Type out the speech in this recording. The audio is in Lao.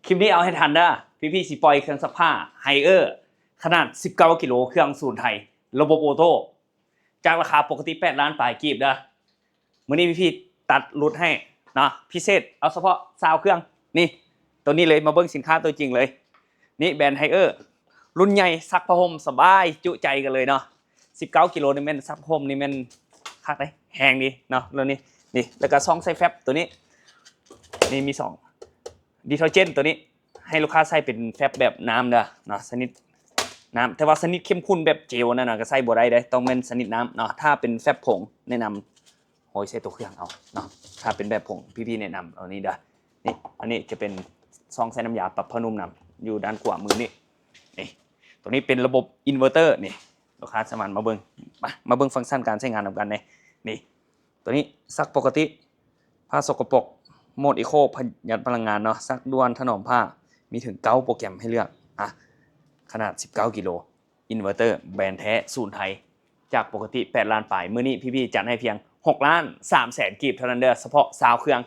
ຄລິບນີ້ເອົາໃຫ້ທັນເດີ ພີ່ໆຊິປ່ອຍເຄື່ອງຊັກຜ້າ Haier ຂະໜາດສິບເກົ້າກິໂລ ເຄື່ອງສູນໄທ ລະບົບໂອໂຕ້ ຈາກລາຄາປົກກະຕິແປດລ້ານປາຍກີບເດີ ມື້ນີ້ພີ່ໆຕັດຫຼຸດໃຫ້ເນາະ ພິເສດເອົາສະເພາະຊາວເຄື່ອງ ນີ້ ໂຕນີ້ເລີຍ ມາເບິ່ງສິນຄ້າຕົວຈິງເລີຍ ນີ້ແບຣນ Haier ລຸ້ນໃຫຍ່ ຊັກຜ້າຫົ່ມສະບາຍຈຸໃຈກັນເລີຍເນາະ ສິບເກົ້າກິໂລນີ້ແມ່ນ ຊັກຜ້າຫົ່ມນີ້ແມ່ນຄັກເດ້ ແຮງດີເນາະ ແລ້ວນີ້ ນີ້ ແລ້ວກໍຊ່ອງໃສ່ແຟັບໂຕນີ້ ນີ້ມີສອງ detergent ໂຕນີ້ ໃຫ້ລູກຄ້າໃຊ້ເປັນແຟັບແບບນ້ຳເດີເນາະ ຊະນິດນ້ຳ ແຕ່ວ່າຊະນິດເຂັ້ມຂຸ້ນແບບເຈວນັ້ນນະ ກໍໃຊ້ບໍ່ໄດ້ເດ້ ຕ້ອງແມ່ນຊະນິດນ້ຳເນາະ ຖ້າເປັນແຟັບຜົງ ແນະນຳ ໂອ້ຍ ໃສ່ຕົວເຄື່ອງເອົາເນາະ ຖ້າເປັນແບບຜົງ ພີ່ໆແນະນຳເອົານີ້ເດີ ນີ້ ອັນນີ້ຈະເປັນຊ່ອງໃສ່ນ້ຳຢາປັບຜ້ານຸ່ມນຳ ຢູ່ດ້ານຂວາມືນີ້ ນີ້ ໂຕນີ້ເປັນລະບົບ inverter ນີ້ ລູກຄ້າສາມາດມາເບິ່ງ ມາ ມາເບິ່ງຟັງຊັນການໃຊ້ງານນຳກັນເດ້ ນີ້ ໂຕນີ້ຊັກປົກກະຕິ ຜ້າສົກກະປົກ ໂໝດ Eco ປະຢັດພະລັງງານເນາະ ຊັກດ່ວນ ຖະໜອມຜ້າ ມີເຖິງເກົ້າໂປຣແກຣມໃຫ້ເລືອກ ອ່ະ ຂະໜາດສິບເກົ້າກິໂລ inverter ແບຣນແທ້ສູນໄທ ຈາກປົກກະຕິແປດລ້ານປາຍ ມື້ນີ້ພີ່ໆຈັດໃຫ້ພຽງຫົກລ້ານສາມແສນກີບເທົ່ານັ້ນເດີ ສະເພາະຊາວເຄື່ອງ